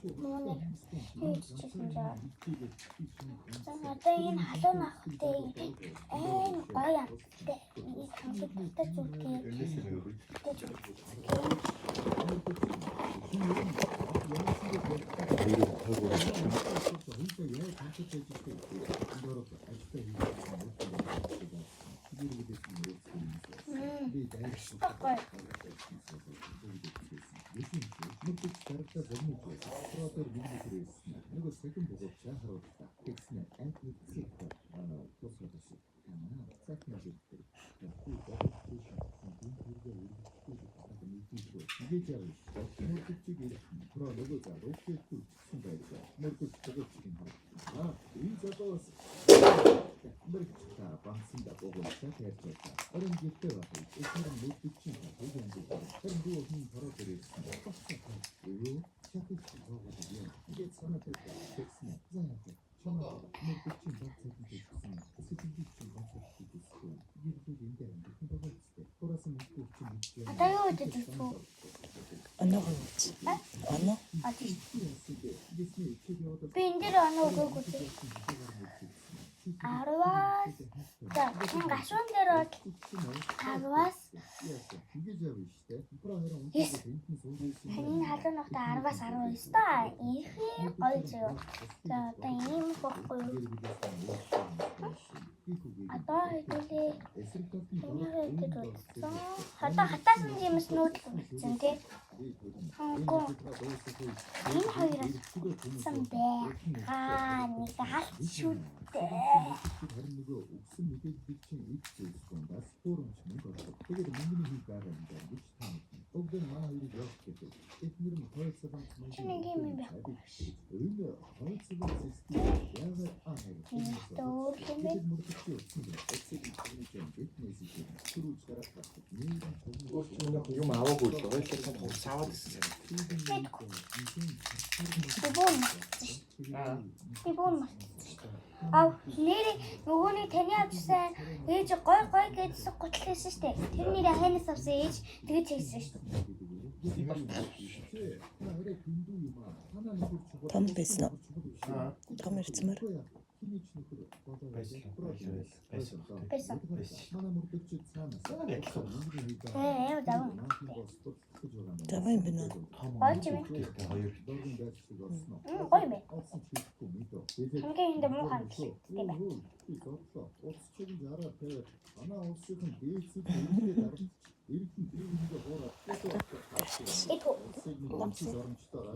Муу хийчихсэн жаа. За, одоо энэ халуун авахтай аим гоё амттай. Нэг хамгийн дуртай зүйлгээ дуртай зүйл. Хоёр хоёр. Гоё. Одоо юу идэж үзэх вэ? Оноогоо үз. Оноо. А, тийм. Би энэ дээр оноо өгөөгүй тий. 10-аас, за, энэ гашуун дээр бол 10-аас 9. Энэ халуун ногтой 10-аас 19 та. Их гоё зөө. За, одоо ийм бохгүй юу? Одоо хэдүүлээ. Энийгээ идэж үзсэн. Одоо хатаасан жимс нүүдэл үлдсэн тий. Хонко. Энэ хоёроос үлдсэн байгаа. Нэг алт шүү дээ. Харин нөгөө өгсөн мэдээллийг чинь эд зүйлс дундаас хуурамч мөнгө олдог. Тэгээд мөнгөний хэл байгаа юм байна гэж таамаглана. Уг нь манай хоёрыг явах гэдэг. Эхнэр нь хойд солонгос Чи нэг юм юм байхгүй. Энэ хойд солонгос систем яагаад аа Энэ өөр юм бэ? Өөр чинь нэг юм аваагүй л хоёулаа цад хувцас аваад ирсэн санагдав. Мэдгүй. Би бүүн мартсан шүү. Би бүүн мартсан шүү. Ав, нэрээ нөгөөний таны авчсан ээж гой гой гэдсэн гутал хийсэн шүү дээ. Тэр нэрээ хайнаас авсан ээж тэгэж хийсэн шүү. Том байсан уу? Том ирсмээр. Байсан. Байсан. Байсан. Байсан. Яг л Ээ, амар заван. Заван юм байна уу? том. Гоё юм. Хүүхдтэй хоёр. Гоё юм байна. Хамгийн ихэндээ муухай амтлагддаг юм байна. Идэх үү?